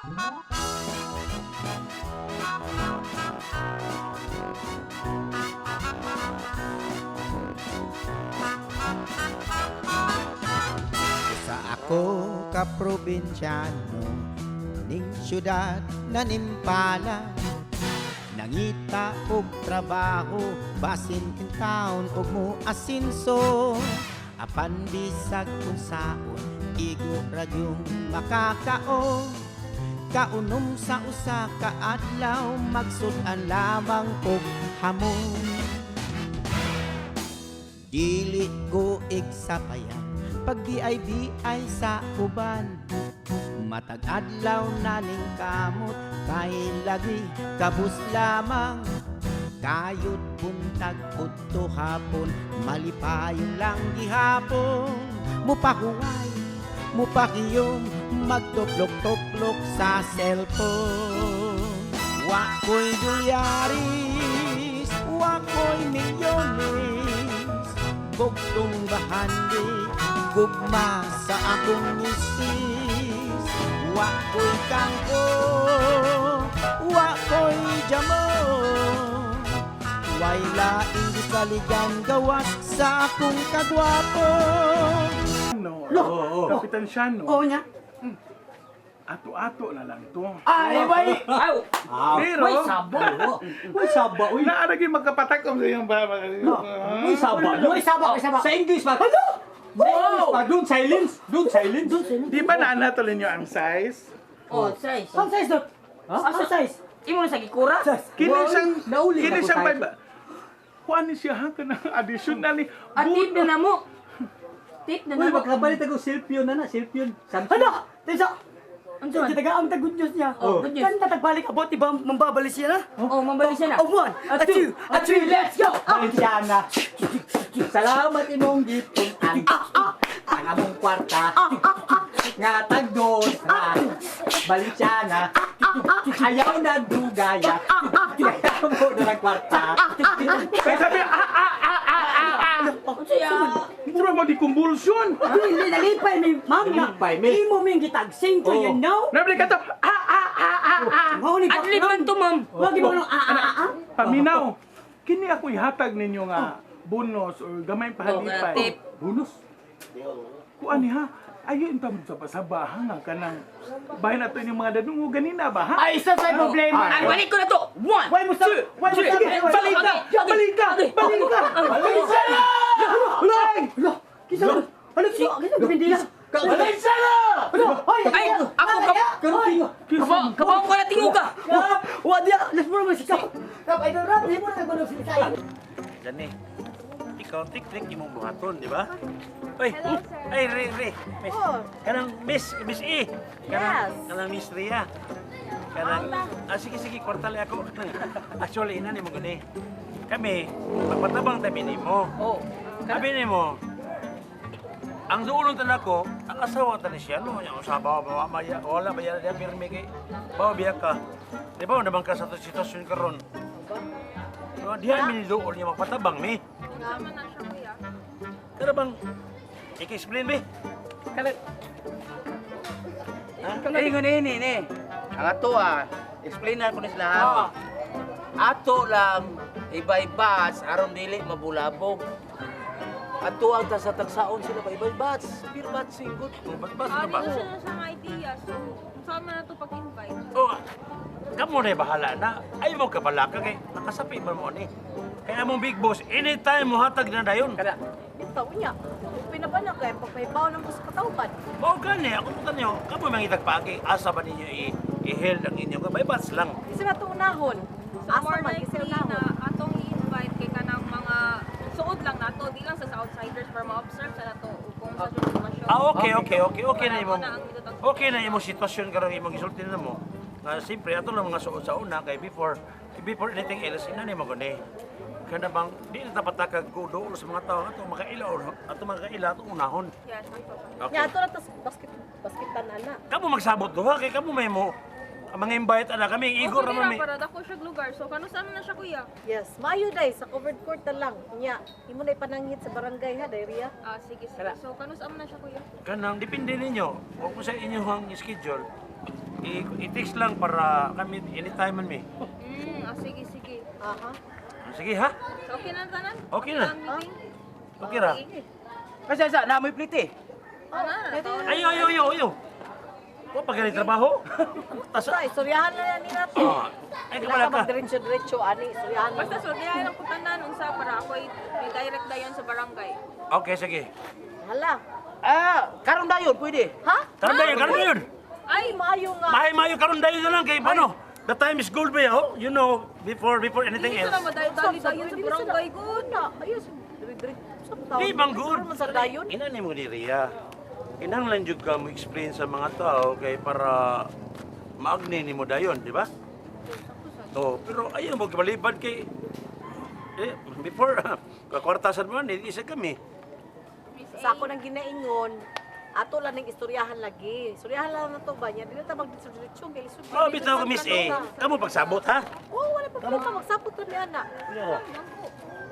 Sa ako ka probinsyano ning syudad na nimpala, nangita og trabaho basin taon og mo asinso, apan bisag unsaon igo ra gyung makakaon. Kaunom sa usa ka adlaw, magsud-an lamang og hamon. Dili ko igsapayan pag di ay sa uban. Matag adlaw na ning kamot kay lagi kabus lamang. Kayod buntag udto hapon, malipayon lang gihapon. Mupahuway, mupakiyom, magtuplok-tuplok sa cellphone. Wa ko'y dolyaris, wa ko'y milyones, bugtong bahandi, gugma sa akong misis. Wa ko'y kangko, wa ko'y jamo, way laing gisaligan gawas sa akong kagwapo. No, Oo. Kapitan Siano, Oo niya. ato-ato na lang to. Ay, way! Aw! Pero, Way sabo! Uy, saba, uy. naaragi magkapatakom sa iyong baba. Uy, saba. Uy, saba, uy, saba. Sa English ba? Ano? Sa English ba? Don't silence. Don't silence. Don't silence. Di ba naanatol ninyo ang size? Oh, size. Ang size dot? Ang size? Imo na sa gikura? Kini siyang, Nauli kini na po siyang tayo. five. Kuan ni siya ha, kanang additional ni. Ah, tip na namo. Tip na Uy, namo. magkabalit ako selfie na na, selfie. Samsung. Ano? Tisa! Ano man? Kita ang good news niya. Oh, good news. Kan tatagbalik abot, di ba mambabalik siya na? Oh, mambali siya na. A one, a two, a three, let's go! Valenciana. Salamat imong gipunan. Ang among kwarta. Nga tagdos na. Valenciana. Ayaw na dugaya. Kaya mo na ng kwarta. Kaya sabi, ah, ah, ah, ah, ah, ah. Unsa ya? Mura mo di convulsion. Dili, nalipay mi, ma'am na. Nalipay mi. Imo mi gitag singko, Oo. you know? Nabli ka to, ah, ah, ah, ah, ah. Mao ni Adlib man to, ma'am. Wag mo nung ah ah ah ah. Paminaw, kini ako ihatag ninyo nga bonus or gamay Oh, pahalipay. tip. Bonus. Kuan ni ha, ayo inta mo sa pasaba ha nga kanang bahin na to inyong mga dadungo ganina ba ha? Ay, isa sa problema. Ay, balik ko na to. One, Way mo sa, two, way mo three. sa, Balita! Balita! Balita! Valenciana! Wala! Wala! Kisa! Ano siya? Kisa bindila. Valenciana! Ano? Ay! Ay, ako ka. Kabaw ko na tingo ka. Wa diya, let's mo naman siya. Rap, ay rap, di mo na nagulong sila. Gani. Ikaw, tik-tik imong buhaton, di ba? Uy, Hello, sir. Ay, re, re. Miss, Oh. kanang Miss, Miss E. Kanang, Yes. Kanang Miss Ria. Kanang, ah, sige, sige, kwartali ako. Actually, ina ni mo gani. Kami, magpatabang tabi nimo. Oh. Sabi nimo, ang duolon tan ako, ang asawa tan siya, no, yung usaba, bawa, maya, wala, ba yan, pirmi kay, bawa biya ka. Di ba, naman ka sa sitwasyon karon. No, diha mi ni duol niya magpatabang mi. Tama na siya, kuya. Kada bang, i-explain mi? Kana Eh, ngani ini ni. Ang ato ah, explain na ko ni sila ha. Ato lang iba-ibats aron dili mabulabog. Ato ang ta sa tagsaon sila ba iba-ibats. Pir bats singgot. Ba't ba Ah, ba? dito siya na siya nga idea. So, saan man na to pag-invite? Oh, kamo na bahala na. Ay mo kabalaka kay nakasapi ba mo ni. Kaya among big boss, anytime mo hatag na dayon. Kana Bitaw niya. Pinabana kay pagpaybaw ng mas katawban. Mao gani ako po kanyo, kamo mangitag paagi asa ba ninyo i-held ang inyong kabay bats lang. Isa na itong unahon. So, Asa more man, isa likely unahon. na atong i-invite kay kanang mga suod lang nato, di lang sa outsiders para ma-observe sa nato kung sa sitwasyon. Ah, okay, okay, okay, okay na Para imong mo na ang mitutang- okay na imong sitwasyon karon imong gisulti na mo. Nga siyempre ato lang mga suod sa una kay before before anything else ina ni mo gani. Kana bang di na dapat ka gudo sa mga tao ato makaila or ato makaila ato unahon. Yes, ato. Okay. Nya ato na tas basket basketan ana. Kamo magsabot duha kay kamo may mo ang mga invite ana kami igor Okay, naman mi. ra, para dako siya lugar. So, kano saan man na siya, kuya? Yes, maayo day sa covered court na lang. Nya, imo na ipananghit sa barangay ha, dayriya. Ah, sige, sige. So, kano saan man na siya, kuya? Kanang depende ninyo kung sa inyong schedule. I-text lang para kami anytime man mi. Sige, sige. Aha. Sige ha? So, okay na tanan? Okay na. Ang meeting? Okay ra. Kasi sa na may plite. Ano na? Ayo, ayo, ayo, ayo. Wa pa gani trabaho. Tas Basta, istoryahan na yan nila to. Ah, ay Wala kabala ka ka. magdiretso-diretso, ani, istoryahan Basta na. sultihan ang kutanan unsa para ako i-direct dayon sa barangay. Okay, sige. Hala. Ah, karon dayon pwede. Ha? Karon dayon, karon dayon. Ay, Maayo nga. Mahay mayo karon dayon na lang kay paano? The time is gold ba oh? You know, before anything dili else. na madayo-dali dayon sa barangay gud. Na, ayos. Dire-diretso. Di bang good? Man sa dayon. Ina ni mo ni Ria. Kinahanglan jud ka mo explain sa mga tao kay para maagni nimo dayon, di ba? Oh, pero ayaw mo kabalibad kay eh, before kakwartasan mo ni isa kami. Sa ako nang ginaingon, ato lang ning istoryahan lagi. Istoryahan lang na to ba niya. Dili ta magdiretso-diretso kay lisod. Oh, bitaw ko Miss A. Kamo pagsabot ha? Oo, wala problema magsapot ra ni ana.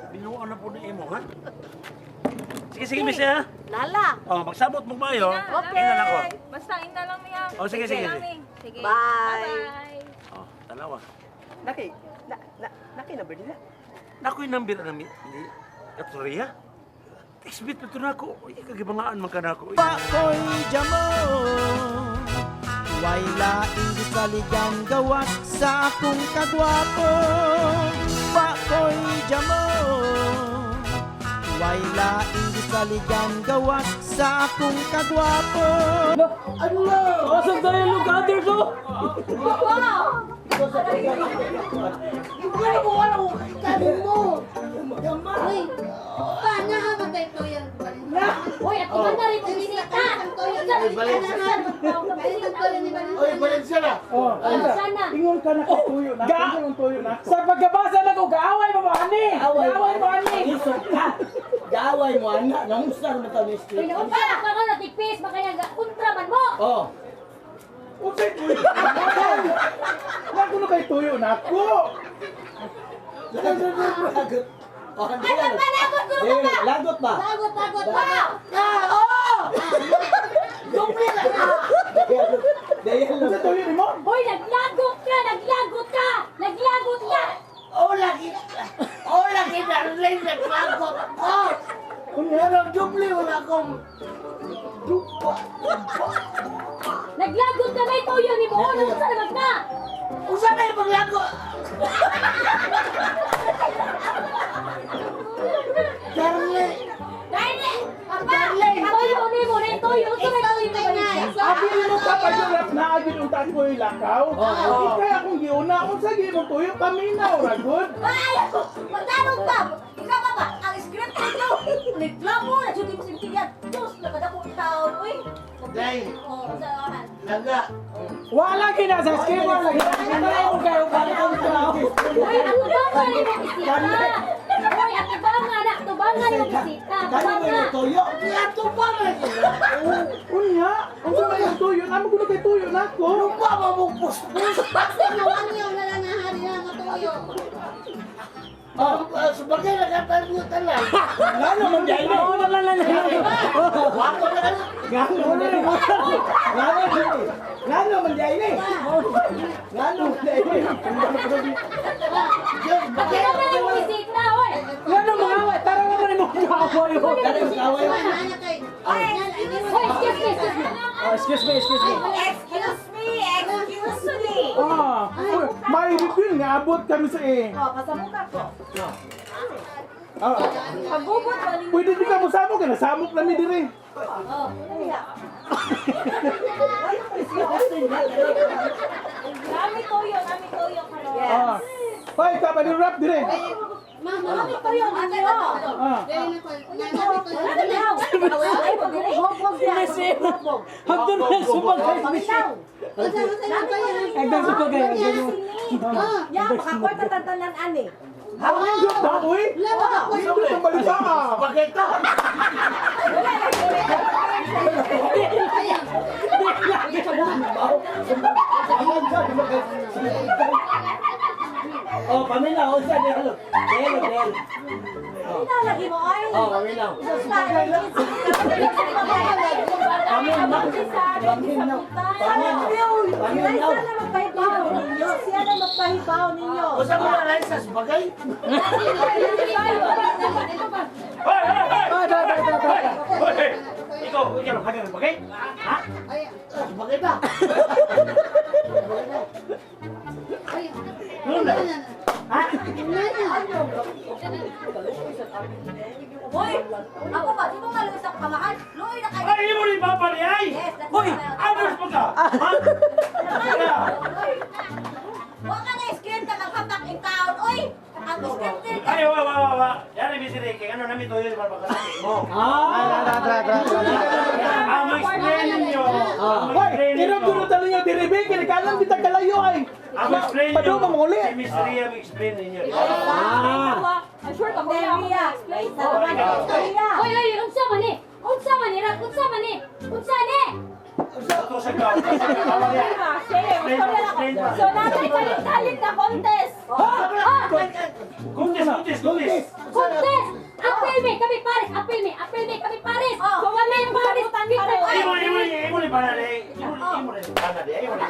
Binuon na po na imo ha. Sige sige Miss A. ha? Lala. Oh, magsabot mo ba yo? Okay. Ingnan ako. Basta ingna lang niya. Oh, sige, sige, Lang sige. ni. Sige. Bye. Bye. Oh, tanawa. Naki, na, na, naki na ba nila? Nakoy number na ni Katria. Text bit na to nako. Uy, kagibangaan man ka nako. Pa ko'y jamo. Way laing gisaligan gawas sa akong kagwapo. Wa ko'y jamo. Way laing gisaligan gawas sa akong kagwapo. Asa tayo lugar do? Hoy, at iba na rin bisita. Oy, Valencia na! Oh, Sana. Ingon ka na kay tuyo na. Ga- Ingon ang tuyo na. Sa pagkabasa na ko, gaaway mo ba ani? Gaaway mo ani. Isog ka! Gaway mo, anak! Namusta naman tayo ni Uy, Street? naunsa ka ka natigpis, baka nga kontra man mo. Oh! Unsay tuyo? Nako na kay tuyo na ako. Lagot! Oh, Ay, magpalagot ko Eh, lagot ba? Lagot, lagot pa. Ah, oh! Dahil Unsay tuyo nimo? Hoy, naglagot ka, naglagot ka, naglagot ka. Oh, lagi! Oh, lagi darling! Naglagot ko! Pero dubli wala akong... Dupa! Naglagot ka na ito yun, ni mo. Ano sa naman ka? Usa na yung paglagot! Darling! Darling! Darling! Toyo ni mo, na toyo. Unsa may toyo ni mo? Abi mo ka pa yung rap na abi unta ko yung lakaw. Ikay akong giuna unsa gi mo tuyo paminaw ra gud. Ay, magtanong pa! Ikaw ba ba? Ang script nito! Reklamo na jud mo sintiyan. Diyos, nakadako taon, uy. Day! Oh, sa oras. Laga! Wala gina sa script, wala gina. Tao kayo para kontra. Uy, ang tubang ni mo bisita. Uy, ang tubang nga na, tubang nga ni mo bisita. Kani Tubang mo nga. yung toyo? Ato pa man! Unya, unsa may yung tuyo? Namo ko na kay tuyo nako. Lupa ba mo puspos? Oh, sabagay nagkatalutan lang. Ngano man dyan eh? Oo, wala lang. Wako na lang. Ngano man dyan eh? Ngano man dyan eh? Ngano man dyan eh? Ngano man dyan eh? Ang tubang ni mo bisita, uy. Ngano mga away, tara naman mo kaaway. Tara, kaway. Uy, excuse me, excuse me. Oh, excuse me, excuse me. Excuse me, excuse me. Ah, uy, may reveal nga abot kami sa eh. Oh, pasamuka ko. Ah, Pagubot ba ni pwede di ka mo samok kay nasamok na mi dire. Nami toyo, nami toyo karon. Ah. Hoy, ka pa rap dire. Nami toyo ninyo. Ah. Wala na daw. Ay, hog-hog na. Hagdan na supagay. Hagdan supagay. Ya, makakorta tantanan ani. Ang nindot ba, uy? Nindot ang balita ah. Bagay ka. Oh, pamela, unsa di halo. Delo, delo. Minaw lagi mo ay. Oh, paminaw. Paminaw. Paminaw. Paminaw. Siya na magpahibaw ninyo. Siya na magpahibaw ninyo. Usa mo na lang sa bagay. Hoy, hoy, hoy! Ah, da, da, da, da. Hoy! Ikaw, ikaw lang kagano bagay? Ha? Bagay ba? Hoy, ako ba? Di mo nga luis ako kamahan? Luoy na kayo. Ay, imo ni papa ni ay! Yes, that's Hoy, right. ados pa ka! Ha? Wa ka na script ka maghapak in town. Oy, ang scripted Ay, wa, wa, wa, wa. Yan ay busy kay ano namin tuyo para pagkasakit mo. Ah, Tra, tra, tra, tra. Ang explain ninyo. Ang Hoy, explain tirog ninyo. dulo talo niyo diri be kay kalang kita kalayo ay. Ang explain ninyo. Padung mo uli. Si Miss Ria ang explain ninyo. Ah. Sure ka kuya ako Ria. explain. Ria. Oy, oy, unsa man ni? Unsa man ni? Rak, unsa man ni? Unsa ni? Ito sa ka. Sige, Explain pa. So natay kalit-kalit na contest. Ah, Kuntis, kuntis, kuntis. contest! Apil mi, kami pares, apil mi, apil mi, kami pares. Oh. Kami pares, kita. Imo, imo, imo ni pana de. Imo, imo ni pana de. Imo ni.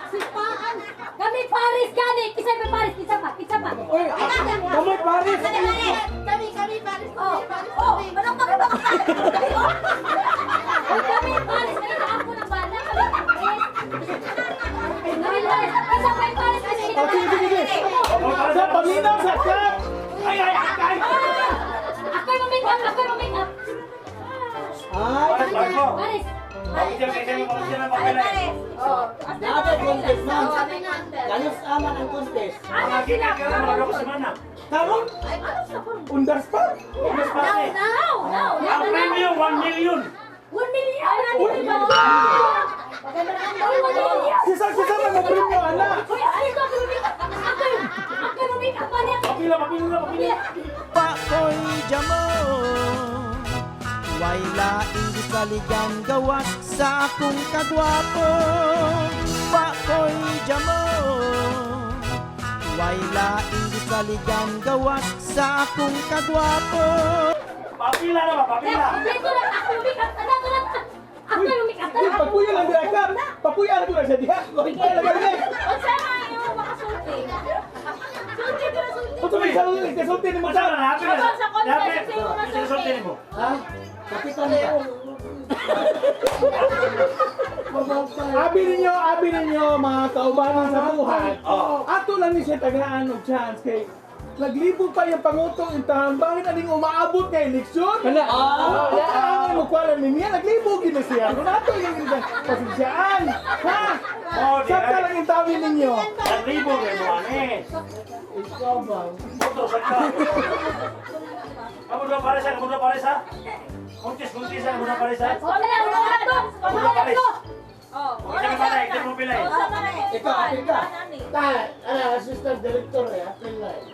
Sipaan. Kami pares gani, kisay pa pares, kisa pa, kisa pa. Oy, kami pares. Kami, kami, kami, pares, oh, oh, manok pa ka Oy, kami pares, kanina ako ng bana, kami pares. Kami pares, kisa pa yung pares, kasi Oh, sige, sige, sige. Sa paminaw sa kat. Ay, ay, ay, ay. Ako'y ma-make up, ako'y ma-make up. Ay, Pares, pares mo. Pares. Pagkita, pagkita, pagkita, pagkita. Oh, Naatay contest, ma'am. Kanus aman ang contest. Ano sila? Kaya mga loko semana. Karon undas pa. Mas pare. No, no, no. Ang premium 1 million. 1 million. Uy, 1 million. Sisa sisa man mo premyo ana. Uy, ano ito? Ako ma-make up. Ako ma-make up. Ano? Papila, papila, papila. Pakoy jamo. Way laing gisaligan gawas sa akong kagwapo. Pakoy jamo. Way laing gisaligan gawas sa akong kagwapo. Papila na ba, papila. Dito lang ako ma-make up. Ano, ano, ano? Ako ma-make up. Uy, papuya lang dira ka. Papuya lang dira sa diha. Papuya lang dira. Unsa man yung makasulti? Sulti ka na sulti. Unsa may sa sulti nimo Unsa sa? man, happy na. Sa contest, Happy. unsa yung mga Unsa sulti nimo? Ha? Kapitan ko. Abi ninyo mga kaubanan sa buhay. Oh. Ato lang ni siya tagaan og chance kay naglibo pa yung pangutong intahan bakit aning umaabot kay eleksyon? Kana. Ah, mo kuan ni niya naglibo gid na siya. Kung ato yung pasensyaan. Ha? Oh, di Sakta ay. lang yung tabi ninyo. Naglibo kay mo ani. Ikaw ba? Otro sa ka. Kamu dua pares, kamu dua pares ha. Kuntis, kuntis, kamu dua pares ha. Wala, wala, wala. Wala, wala. Oh, Isa ka pala, ikaw mo pila eh. Unsa man ang Ikaw, apil ka. Nani? Ta, ana, assistant director eh. Apil na eh.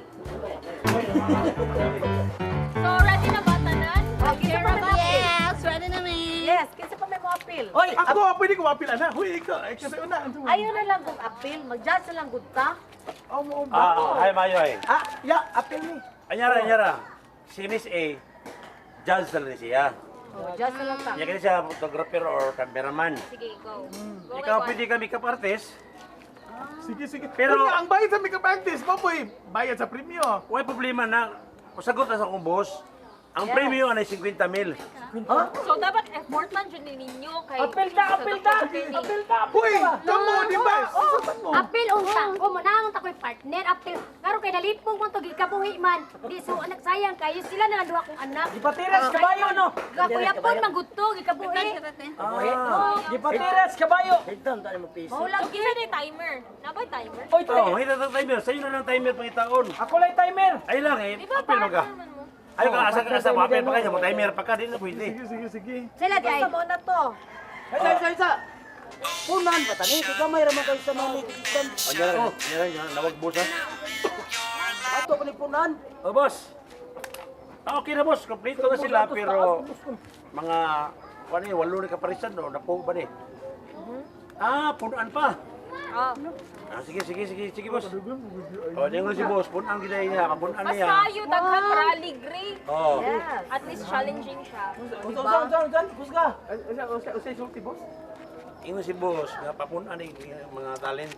So ready na ba tanan? Yes, ready na mi. Yes, kinsa pa may mo appeal? Oy, ako pwede ko mapila na. Huy, ikaw, ay kasi una. Ayaw na lang kong appeal. Mag-judge na lang gud ta. Oh, mo ba? Ah, ay mayo ay. Ah, ya, apil ni. Anyara, anyara. Si Miss A, judge na rin siya. Oh, judge na lang ta. Niya kini siya photographer or cameraman. Sige, go. Go Ikaw kay pwede ka makeup artist. Sige, sige. Pero- Pero ang bayad sa makeup artist mo, boy, bayad sa premyo. Way problema na. Usagot na sa akong boss. Ang premium ay 50 mil. So dapat effort man jud ni ninyo kay Apil ta, apil ta. Apil ta. Uy, kamo, di ba? Usapan mo. Apil unta ko mo naon ta ko'y partner apil karo kay nalipong ko to gikabuhi man di so anak sayang kayo sila na lang duha kong anak. Gipatiras kabayo no. Gapuyapon man gud to gikabuhi. Gipatiras kabayo. So kinsa ni timer? Nabay timer? Oy, Oh, hindi na timer. Sa'yo na lang timer pangitaon. Ako lang timer. Ay lang eh, Di ba apil mo ka. partner man mo? Ayaw ka, asa ka, asa mo, apil pa ka, mo timer pa ka, di na pwede. Sige, sige, sige. Sila di ay. Basta mo na to. Isa, isa, isa. Punan ba tani? Gamay ra man kayo sa mga nititan. Anyara, anyara, anyara, nawag boss ha. Ato ko ni punan. Oh, boss. Ah, okay na boss, kompleto na sila, pero mga, ano yun, walo na kaparisan, no, napo ba ni? Ah, punuan pa. Oh. Ah, sige, sige, sige, sige, boss. Oh, ningon si boss, punan gid niya, mapunan Mas niya. maayo daghan para aligre. Oh. At least challenging siya. Unsa unsa unsa unsa kusga. Usa usa usa sulti boss. Ingon si boss nga papunan ni mga talent.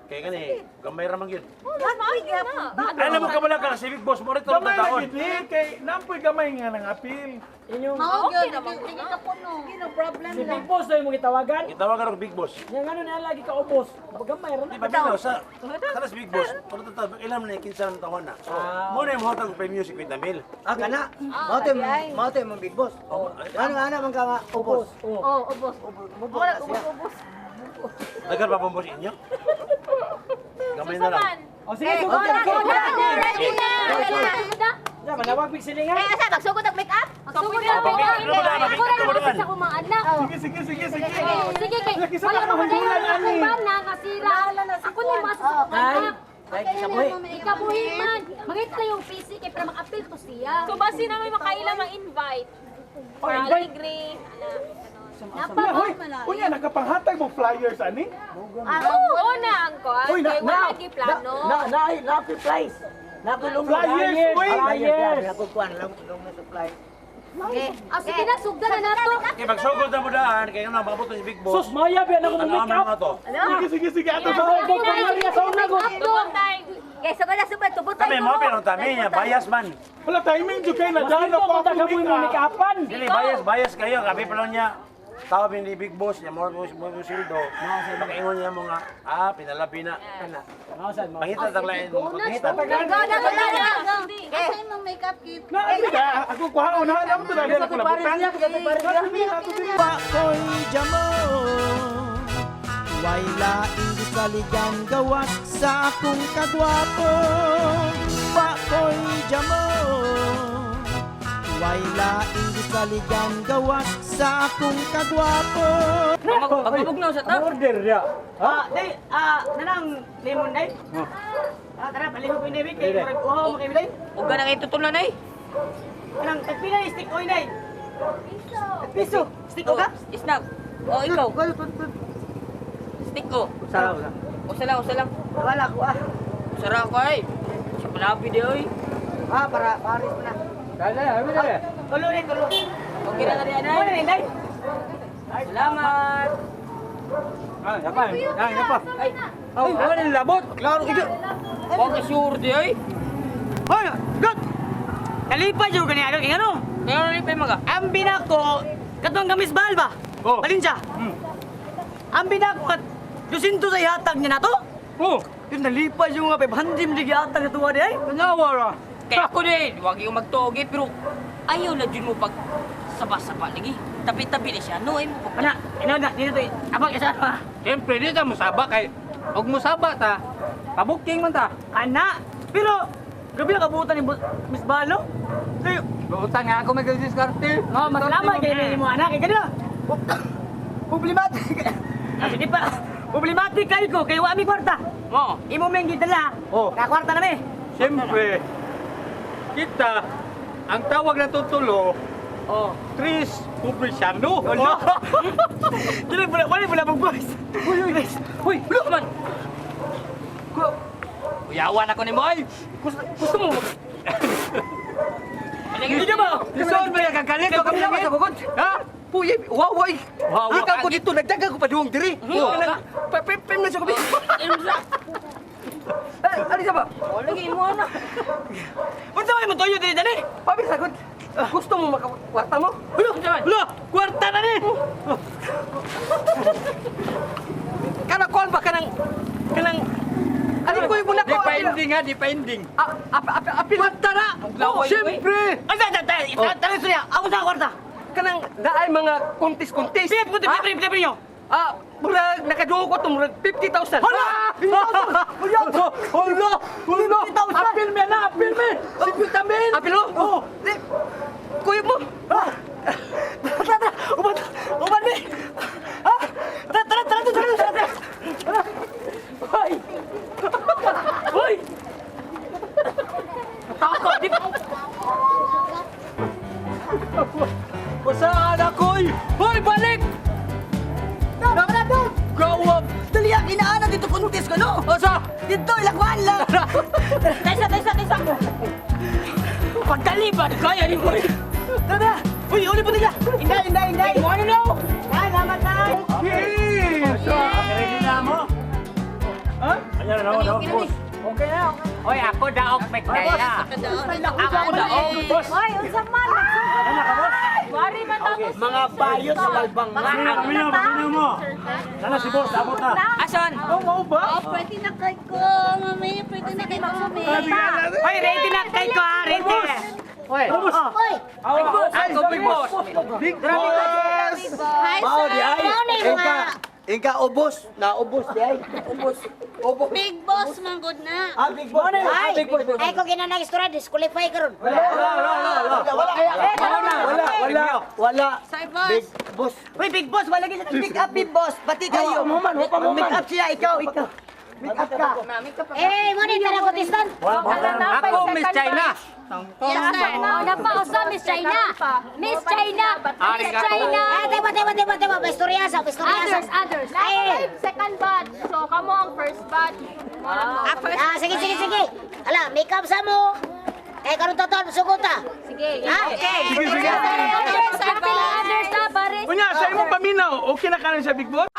Kay kani, gamay ra man gyud. Mas maayo na. Ay, mo ka wala ka si big boss mo rito Gamay taon. lagi ni kay nampoy gamay nga nangapil. Inyong Mao Okay gyud, naman dili ka puno. No problem si Big Boss na yung mga tawagan. Gitawagan og big boss. Yang ano na lagi ka ubos. Gamay ra Di na. ba bitaw sa sa big boss, pero taon ilam na kinsa ang taon na. So, mo na yung hotag play music with Namil. Ah, kana. Mao to mao to imong big boss. Oh, Ano ana man ka nga ubos. Oh. Oh, ubos. Ubos na siya. Ubos. Daghan pa pong boss inyo. Gamay na lang. Susaman. Oh, sige, sugod na. Go na, ready na. Ready na. Ya, manawag big silingan. Eh, asa magsugod og make up? Magsugod na. Oh, Ako pag- ra sa akong mga anak. Sige sige sige sige. Sige kay Lagi sa wala mga ko hanggulan, kayo ani. akong bana nga sira. Ako ni masa sa akong Ay, anak. ay sa buhi. Ikabuhi man. Mangita na yung PC kay para maka-appeal to siya. So basi na may makaila ma-invite. Oh, Para invite. aligre. Ana. Unya, hoy. Unya nakapanghatag mo flyers ani. Oo na ang kuan. Uy, na Kay na wala gi plano. Na na na na flies. Na ko lungo. Flyers, uy. Flyers. Ako kuan lang lungo supply. Okay. Ah, sige na, sugdan na nato. Kay pagsugod na mo daan, kay ano, mabot si big boss. Sus, maya ba na ko Ano make aman up? nga to? Sige sige sige ato sa Ay, ko pa sa una ko. Tubot tayo. Okay, sugod na sugod tubot Kami mo pero tami niya bias man. Wala timing jud kay na Mas daan dito ako ko akong tagaboy mo make make up. upan. Dili bias bias kayo kami pa lang niya. Tawag ni big boss niya mo mo mo sildo. Makaingon niya mo nga ah pinalabi na. Kana. Mao sad mo. Pangita tang lain mo. Go na, Go na, go na, go. Asa imong makeup kit? Na abi ka ako kuhaon na alam to dali ako nabutang. Pa ko'y jamo Way laing gisaligan gawas sa akong kagwapo. Wa ko'y jamo Way laing gisaligan gawas sa akong kagwapo. Pagmabugnaw sa ta. Order ya. Ah, day, ah, nanang lemon day. Ah, tara, palihog ko ini kay murag uhaw mo kay day. Ug ganang itutulan ay. Anang tagpila ni stick oy day. Piso, stick ka? Snack. O ikaw. Stick ko. Usa usa. Usa lang, usa lang. Wala ko ah. Usara ko ay. Sa palabi di oy. Ah, para paris mo na. Dale, dale, dale. Tulo ni tulo. Okay na na di anay. Mo na day. Salamat. Ah, yapa. Ah, yapa. Ay, Oh, wala ni labot. Klaro gid. wa ka sure di oy. Hoy, good. Nalipad yung gani ano kay ano? Kaya ni pa maga. Ang binako katong gamis bahal ba? Oh. Balinsya. Ang binako kat 200 sa ihatag niya nato. Oh, Yung nalipad yung nga 500 di gihatag na tuwa di ay. tanawa ra. Kaya ako din, wag yung magtuogi pero ayaw na jud mo pag saba-saba lagi. Tabi-tabi na siya. No ay mo pag Ana, ina na dito to. Abang isa pa. Siyempre, di ta musaba kay og musaba ta. Pabuking man ta. Ana, pero gabi na kabutan ni Miss Balo. Kayo, Buutan nga ako may diskarte. oh, mas salamat kay ni mo anak kay kanila. Problematic. Ah, sige pa. Problematic kayo ko kay wa mi kwarta. Mo. Imo men gidala. Oh. Na kwarta na mi. Siyempre, kita ang tawag na tutulo, Oh. Tris Publiciano. Dili wala wala wala bug boys. Uy, uy, guys. Uy, look man. Uyawan ako ni mo ay. Gusto, gusto mo mag Hindi ka ba? Lisod ba yung kakalit? Kami na sa bukod. Ha? Puy, waway. Wawa Ikaw ko dito, nagdaga ko pa duwong diri. Oh. Pem na siya ko. Eh, ano siya ba? Wala lagi mo ana. Unsa may mo toyo dili dali? Pabi sagot. Gusto mo makakwarta mo? Ulo, ulo, kwarta na ni. Kana kuan ba kanang kanang ano ko yung muna Di ko? pa ending ha, di pa ending. Apil kwarta na. Oh, siyempre. Ay, tay, tay, tay, tay, istorya. Ako sa kwarta. Kanang naay mga kontis-kontis. Pila, pila, pila, pila, pila, Ah, murag nakaduo ko to murag 50,000. Hala! Hala! Hala! Hala! Apil me na, apil me! 50 mil! Apil mo? Oh! Di, Kuyog mo. Tara, tara, uban, uban mi. Ah, tara, tara, tara, tara, tara, tara. Hoy! Hoy! Takot di pa. Basta anak ko'y! Hoy, balik! Gawap! Dali ang ina. Nana dito kuntis ko, no? Osa! Dito, ilakuan lang! Taysa, taysa, taysa! Pagkaliban, kaya ni Boy! Tara! Uy, uli po nila! Inday, inday, inday! Ano no? Ay, salamat na! Okay! So, Ready na mo? Ha? Ayan na, no, boss. Okay na, okay. Oy, ako daog McDaya. Ako daog. Boss. Hoy, unsa man? Wari man tapos. Mga bayo sa balbang. Paminaw, paminaw mo. Sana si boss, abot na. Asan? Oh, mao ba? Oh, pwede na kay ko, mami. Pwede na kay ko, mami. Hoy, ready na kay ko, ha? Ready! Oy, Oy! ako big boss. Big boss! Hi, Mao sir. di ay. Mao na yung Ingka, mga ingka ubos, na ubos di ay. Ubos. Ubos. big boss man good na. Ah, big boss. Ah, big boss. Ay, ko ginanang istorya, disqualify karon. Wala, wala, wala, wala. Wala, wala, wala, wala. Sorry, boss. Big boss. Hoy, big boss, wala gyud pick up, big boss. Pati kayo. Pick up siya, ikaw, ikaw. Pick up ka. Eh, mo ni tara contestant. Ako Miss China. Yes, sir. Oh, napausa Miss China. Miss China. Miss Arigato. China. Ah, tema, tema, tema, tema. May istorya sa, may istorya sa. Others, others. Ay. Second batch. So, kamo ang first batch. Ah, sige, sige, sige. Ala, make up sa mo. Kay karon taton sugot ah. Sige. Ha? Okay. Sige, sige. Others, apil others na pare. Unya, sa imong paminaw, okay na kanon siya, Big Boss?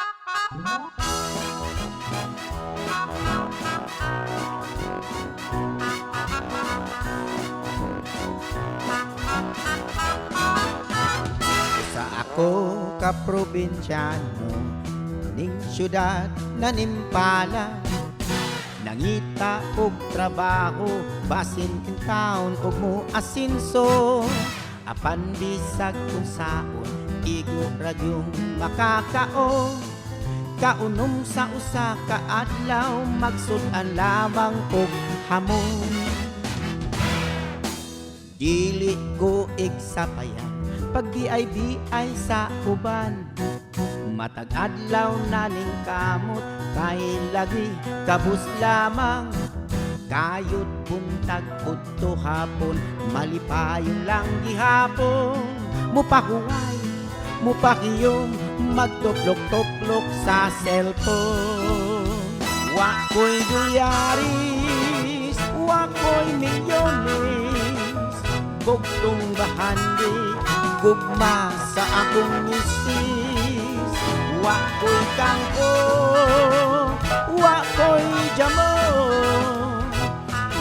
Sa ako ka probinsyano ning syudad na nimpala, nangita og trabaho basin in town og mo asinso, apan bisag kung saon igo ra yung makakaon, kaunom sa usa ka adlaw magsud-an lamang og hamon. Dili ko igsapayan pag di ay sa uban, matag adlaw na ning kamot kay lagi kabus lamang, kayot buntag udto hapon malipayon lang gihapon, mupahuway mupakiyom magtuplok-tuplok sa cellphone. Wa ko'y dolyaris, wa ko'y milyones, bugtong bahandi gugma sa akong misis. Wa ko'y kangko, wa ko'y jamo,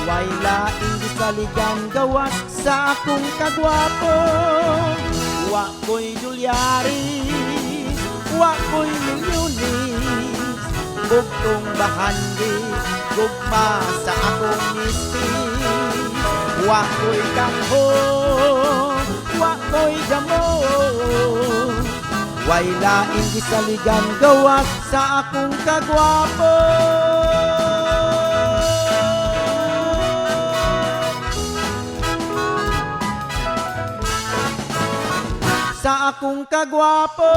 way laing gisaligan gawas sa akong kagwapo. Wa ko'y dolyaris, wa ko'y milyones, bugtong bahandi gugma sa akong misis. Wa ko'y kangho, wa ko'y damo, way laing gisaligan gawas sa akong kagwapo. Sa akong kagwapo.